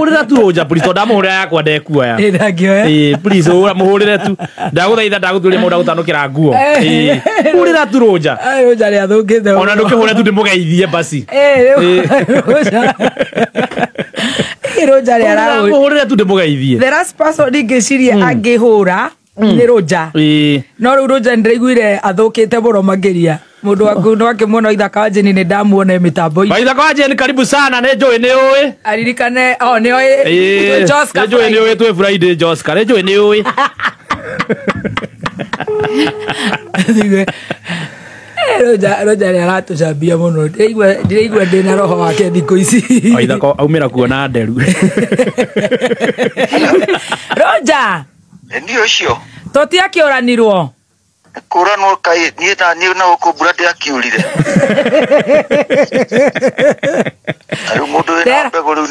Hũrĩra tu Rũnja please, tondũ ndamũhũrĩra yakwa ndekuoya. Ĩ, ndangĩoya. Ĩ, please hũra mũhũrĩre tu. Ndagũthaitha, ndagũtuĩria mũndũ agũtanũkĩra nguo. Ĩ, hũrĩra tu Rũnja. Ai, Rũnja nĩ athũkĩte Ona ndũkĩhũre tu ndĩmũgeithie basi. Ĩ, rĩu Rũnja. Ĩ, Rũnja nĩ arahũra. Mũhũrĩre tu ndĩmũgeithie. The last person ingĩciria angĩhũra nĩ Rũnja. Ĩ. No rĩu Rũnja nĩndĩraiguire athũkĩte mũno makĩria. Mũndũ waku no akĩmuona ithaka wa Jane nĩ ndamuona mĩtambo-inĩ. Waithaka wa Jane, karibu sana, nĩ njũĩ nĩ ũĩ. Aririkane o nĩ oĩ. Ĩ, Joska nĩ njũĩ nĩ ũĩ twĩ Friday Joska, nĩ njũĩ nĩ ũĩ. Thigue. Rũnja, Rũnja nĩ aratũcambia mũno. Ndĩraigua ndĩna roho wake thikũ ici. Waithaka aumĩra kuona nderu. Rũnja, Nĩ ũcio. Tũtiakĩũranirwo. Kũranwo kaĩ niĩ na niĩ na gũkũ mbura ndĩakiurire. Na rĩu mũndũ wĩna Tera. mbegũ rĩu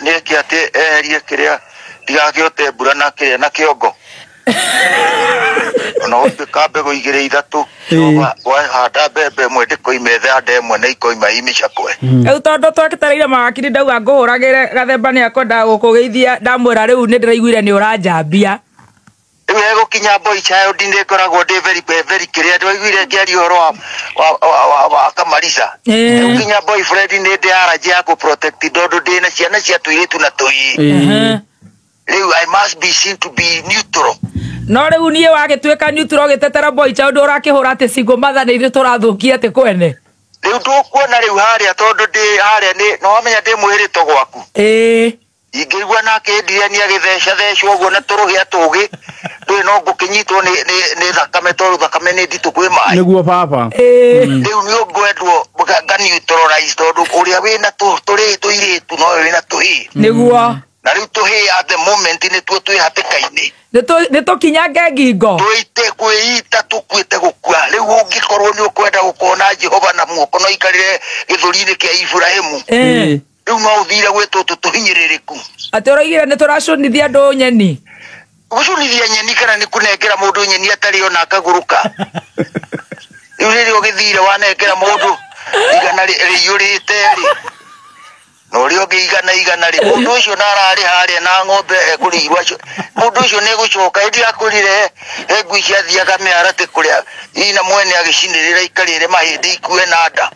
nĩeke atĩ eherie kĩrĩa ndigakĩote mbura na kĩrĩa na kĩongo. Ona gũtuĩka mbegũ igĩrĩ ithatũ, wahanda mbembe ĩmwe ndĩkoime thanda ĩmwe na ikoima i mĩcakwe. Rĩu tondũ twakĩtereire mawakiri ndauga ngũhũragĩre gathemba nĩ akwendaga gũkũgeithia, ndamwĩra rĩu nĩ ndĩraiguire nĩ ũranjambia. Rĩu hegũkinya boy child nĩ ngoragwo ndĩ very, very kĩrĩa ndwaiguire ngĩaria ũhoro wa Kamarisa. Hegũkinya boyfriend nĩ ndĩ allergy ya kũ protect tondũ ndĩ na ciana cia tũirĩtu na tũhĩĩ. Rĩu I must be seen to be neutral. No rĩu niĩ wagĩtuĩka neutral ũgĩtetera boy child ũrakĩhũra atĩ single mother nĩ ithuĩ tũrathũkia atĩ kwene. Rĩu ndũkuona rĩu harĩa tondũ ndĩ harĩa nĩ no wamenya ndĩ mwĩrĩto gwaku. Ingĩigua nake ndire nĩ agĩtheca thecwo ũguo na tũrũhĩa tũgĩ, ndũĩ no ngũkĩnyitwo nĩ thakame tondũ thakame nĩ nditũ kwĩ maĩ. Nĩguo baba. Rĩu nĩ ngwendwo nga neutralize tondũ ũrĩa wĩna tũrĩ tũirĩtu nowe wĩna tũhĩĩ. Nĩguo. Na rĩu tũhĩĩ at the moment nĩtuo twĩ hatĩka-inĩ. Nĩ tũkinyange ngingo. Twĩte kwĩita tũkuĩte gũkua. Rĩu ũngĩkorwo nĩ ũkwenda gũkona Jehova na muoko no ikarĩre gĩthũri-inĩ kĩa Iburahĩmu. Rĩu no ũthire gwĩ tũtũ tũhinyĩrĩrĩku. Atĩ ũroigire nĩ tũracũnithia andũ nyeni. Gũcũnithia nyeni kana nĩ kũnengera mũndũ nyeni atarĩ ona akagũrũka. Rĩu rĩrĩa ũgĩthire wanengera mũndũ igana rĩiyũrĩte rĩ, na ũrĩa ũngĩ igana igana rĩ, mũndũ ũcio na ararĩ harĩa na ng'ombe ekũrĩirwo acio. Mũndũ ũcio nĩ egũcoka, hĩndĩ ĩrĩa akwĩrire he ngui ciathiaga mĩharatĩ kũrĩa, ina mwene agĩcinĩrĩra ikarĩre mahĩndĩ ikue na nda.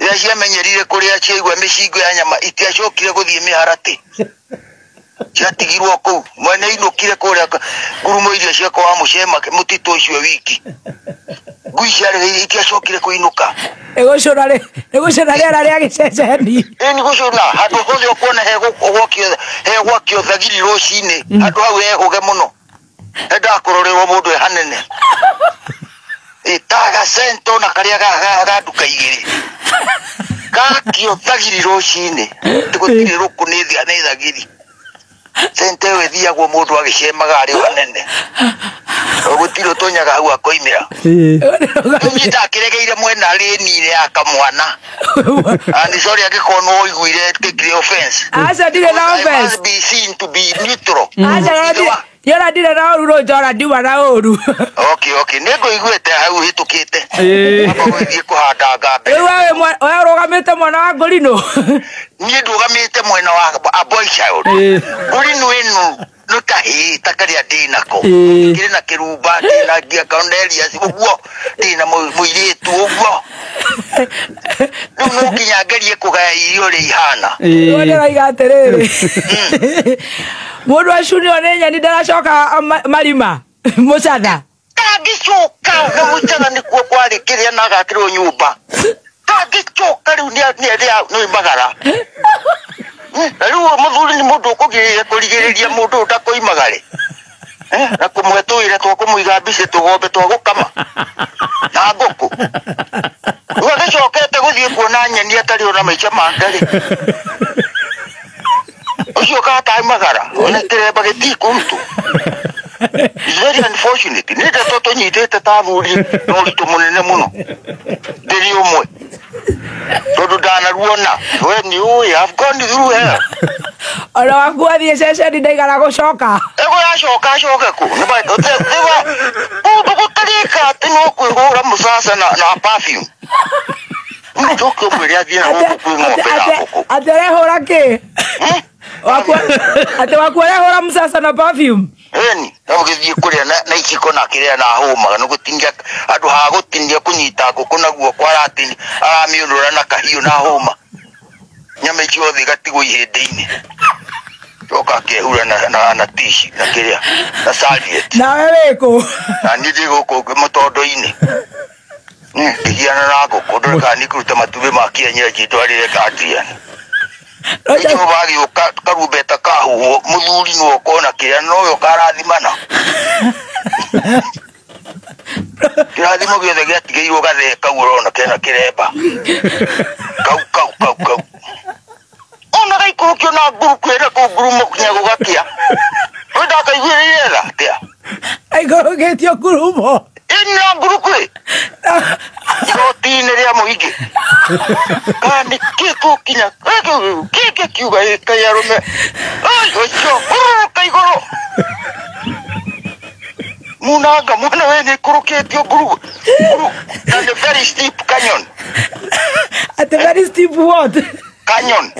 Rĩrĩa ciamenyerire kũrĩa ciaigua mĩcingo ya nyama itiacokire gũthiĩ mĩharatĩ. Ciatigirwo kũu. Mwene ainũkire kũrĩa ngurumo iria ciakwa wa mũcema mũtitũ ũcio wiki. Ngui ciarĩ itiacokire kũinũka. Ĩgũcũna rĩera rĩa gĩceceni. Ĩ, nĩ gũcũna. Handũ hothe ũkuona he gwakio thagiri rũcinĩ. Handũ hau hehũge mũno. Hendaga kũrorerwo mũndũ e hanene. Ĩ, ta gacento na karĩa ga nduka igĩrĩ. Gakio thagiri rũcinĩ. Gũtirĩ rũkũ nĩ thagiri. Sente ĩyo ĩthiagwo mũndũ agĩcemaga arĩ o hanene. Gũtirĩ ũtonyaga hau akoimĩra. Niĩ ndakĩregeire mwena rĩni-inĩ ya kamwana. And sorry angĩkorwo nĩ ũiguire kĩkĩrĩ offense. Aca, ndirĩ na I must offense. be seen to be neutral. Aca, niĩ ona ndirĩ na ũru Rũnja, ona ndiuma na ũru. Okay, okay. Nĩ ngũiguĩte hau hĩtũkĩte. Amba gũthiĩ kũhanda ngambe. Rĩu we ũrũgamĩte mwena wa Ngũrinũ? Niĩ ndũgamĩte mwena wa a boy child. Ngũrinũ ĩno nĩ kahĩĩ ta karĩa ndĩ nako. Kĩrĩ na kĩrumba, ndĩ na ngia Cornelius, ũguo ndĩ na mũirĩtu ũguo. Rĩu no nginya ngerie kũgaya irio ũrĩa ihana. Rĩu ndĩroiga atĩrĩrĩ. Mũndũ acunio nĩ nyeni ndaracoka marima. Mũcatha. Ndangĩcoka, na mũcatha nĩkuo kwarĩ kĩrĩa na agakĩrwo nyũmba. Ndangĩcoka rĩu nĩ magara. Na rĩu mũthuri nĩ mũndũ ũkũgirĩrĩria kũrigĩrĩria mũndũ ũyũ ndakoimagare. Na kũmũhe tũwĩra twa kũmũiga mbici tũgombe twa gũkama. Na ngũkũ. Rĩu agĩcokete gũthiĩ kuona nyeni atarĩ ona maica make rĩ. Ũcio kataimagara, ona kĩremba gĩtikũrutwo. It's very unfortunate. Nĩ ndeto tũnyitĩte ta athuri na ũritũ mũnene mũno. Ndĩrĩ ũmwe. Tondũ ndanaruona. We nĩ ũĩ, I've gone through hell. Ona waku athiĩ ceceni ndaigana gũcoka. Ego yacoka acoke kũ? Nĩ ba, nĩ ba, kũndũ gũtarĩka atĩ no kwĩhũra mũcaca na perfume. Njoke mwĩre athiĩ na gũkũ kwĩ ng'ombe na ngũkũ. Atĩ arehũra kĩ? Atĩ waku arehũra msasa na perfume. Eni, no gĩthiĩ kũrĩa na iciko na kĩrĩa na hũmaga nĩ gũtinia andũ ha gũtinia kũnyita ngũkũ na guoko aratinia aramĩũnũra na kahiũ na hũma. Nyama icio othe igatigwo ihĩndĩ-inĩ. Coka akehura na tici na kĩrĩa na serviette. Nawe wĩkũ? Na niĩ ndĩ gũkũ mũtondo-inĩ. Ngĩgiana na ngũkũ ndore kana nĩngũruta matumbĩ ma kienyeji ndwarĩre Adrian. Jehova agĩũka karumbeta kahuhwo mũthuri nĩwe ũkona kĩrĩa nowe ũkarathimana. Kĩrathimo gĩothe gĩatigĩirwo gathee kau ũrona kena kĩremba. Kau kau kau kau. Ona gaikũrũkio na nguruku ĩrĩa kũu ngurumo nginya gũgakĩa. We ndakaiguĩrĩire tha atĩa? Aikũrũkĩtio ngurumo. Ĩni na nguruku ĩ. Igoti-inĩ rĩa mũingĩ. Kana nĩkĩ tũkinya kĩngĩ kiuga ĩkai arũme. Ai ũcio hurũrũka igũrũ. Munanga mwana we nĩ ikũrũkĩtio nguru. Na nĩ very steep canyon. Atĩ very steep what? Canyon.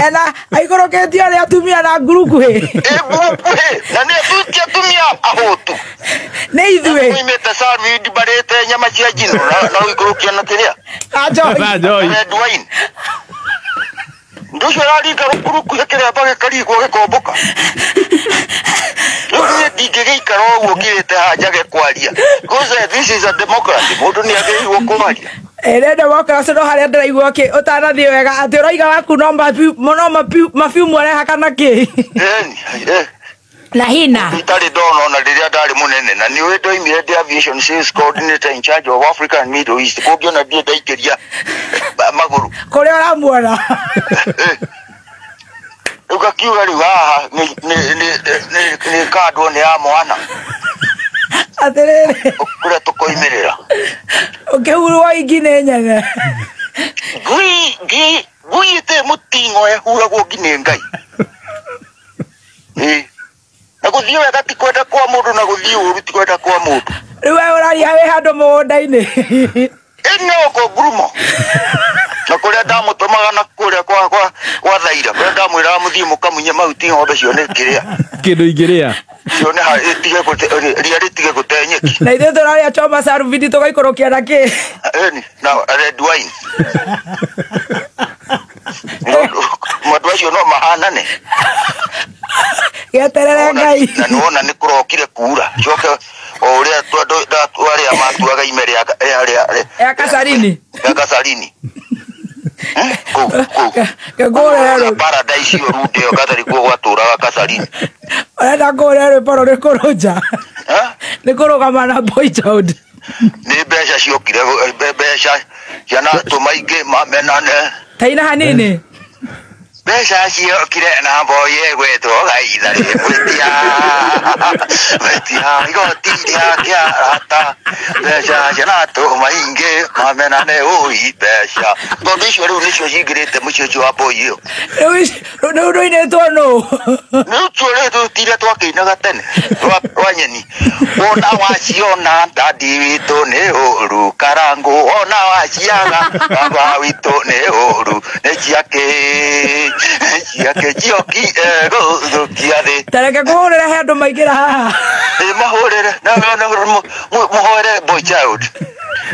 Ena aikũrũkĩtio arĩa atumia na nguruku ĩ. Ĩ nguruku ĩ. Na nĩ atuĩke atumia ahũtu. Nĩ ithuĩ. Moimĩte Salmid marĩte nyama cia njino na gũikũrũkia na kĩrĩa. Na njohi. Na njohi. Red wine. Ndũcio ũraringa rũkuruku kĩremba gĩkarigwo gĩkombũka. Rĩu niĩ ndingĩgĩikara ũguo ngirĩte haha njage kwaria. Because this is a democracy. Mũndũ nĩ agĩrĩirwo kwaria. Ĩrĩ democracy no harĩa ndĩraigua kĩ ũtanathiĩ wega atĩ ũraiga waku no mabiumu arehaka na kĩ? Na hina. Itarĩ ndona ona rĩrĩa ndarĩ mũnene na nĩ ũĩ ndoimire ndĩ aviation sales coordinator in charge of Africa and Middle East. Kũngĩona ndiĩ ndaikĩria magũrũ. Kũrĩa ũramuona. Rĩu ngakiuga rĩu haha nĩ kandwo nĩ ya mwana. Atĩrĩrĩ. Kũrĩa tũkoimĩrĩra. Ũkĩhurwo ingi nĩ nyene. Ngui ĩtĩ mũting'o ĩhuragwo ngi nĩ Ngai. Ĩ. Na gũthiĩ wega ti kwenda kwa mũndũ na gũthiĩ ũru ti kwenda kwa mũndũ. Rĩu we ũraria wĩ handũ mũgũnda-inĩ. Ĩ no ko ngurumo. Na kũrĩa ndamũtũmaga na kũrĩa kwa Thaira kũrĩa ndamwĩraga mũthiĩ mũkamunye mahuti ng'ombe cione kĩrĩa. Kĩndũ ingĩrĩa. Cione ĩtige gũte ria rĩtige gũte nyeki. Na ithuĩ tũrarĩa choma sarubindi tũgaikũrũkia na kĩ? Ĩni na red wine. Maũndũ acio no mahanane. Gĩeterere Ngai. Na nĩwona nĩ kũrokire kuura. Coke o ũrĩa arĩa matuaga ime rĩa Kasarini. Rĩa Kasarini. Kũu kũu. Ngũrĩre rwĩmbo. Paradise ĩyo runde ĩyo gathari kuo gwatũraga Kasarini. Ũrenda ngũrĩre rwĩmbo rũrĩkũ Rũnja? Nĩ kũrũgama na boy child. Nĩ mbeca ciokire mbeca cianatũma ingĩ mamenane. Taina hanini. Mbeca ciokire na mboye gwetwo gaitha rĩgwĩtia. Gwĩtia igoti rĩa kĩarata. Mbeca cianatũma ingĩ mamenane ũi mbeca. Tondũ icio rĩu nĩcio cingĩrĩte mũciĩ ũcio wa boy ĩyo. Rĩu rũinĩtwo nũ? Rĩu tuo rĩu tiria twakĩinaga tene rwa nyeni. Wona waciona dadi witũ nĩ ũru karangũ. Wona waciaga baba witũ nĩ ũru. Nĩ ciake. Ciake cioki gũthũkia thĩ. Tareke kũhũrĩre he andũ maingĩra haha. Ĩ mahũrĩre na mũhoere boy child.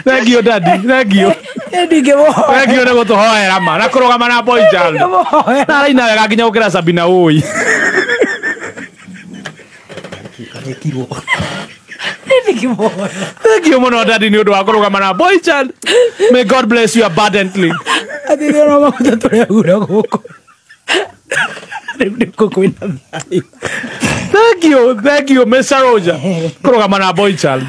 Thank you daddy, thank you. Ndingĩmũhoera. Thank you nĩ gũtũhoera ma na kũrũgama na boy child. Ndingĩmũhoera. Na araina wega nginya gũkĩra Sabina ũi. Ndingĩmũhoera. Thank you mũno daddy nĩ ũndũ wa kũrũgama na boy child. May God bless you abundantly. Atĩ nĩ ona maguta tũrehura gũkũ. Rĩu nĩkuo kwĩna thayũ. Thank you, Mr. Roger. Kũrũgama na boy child.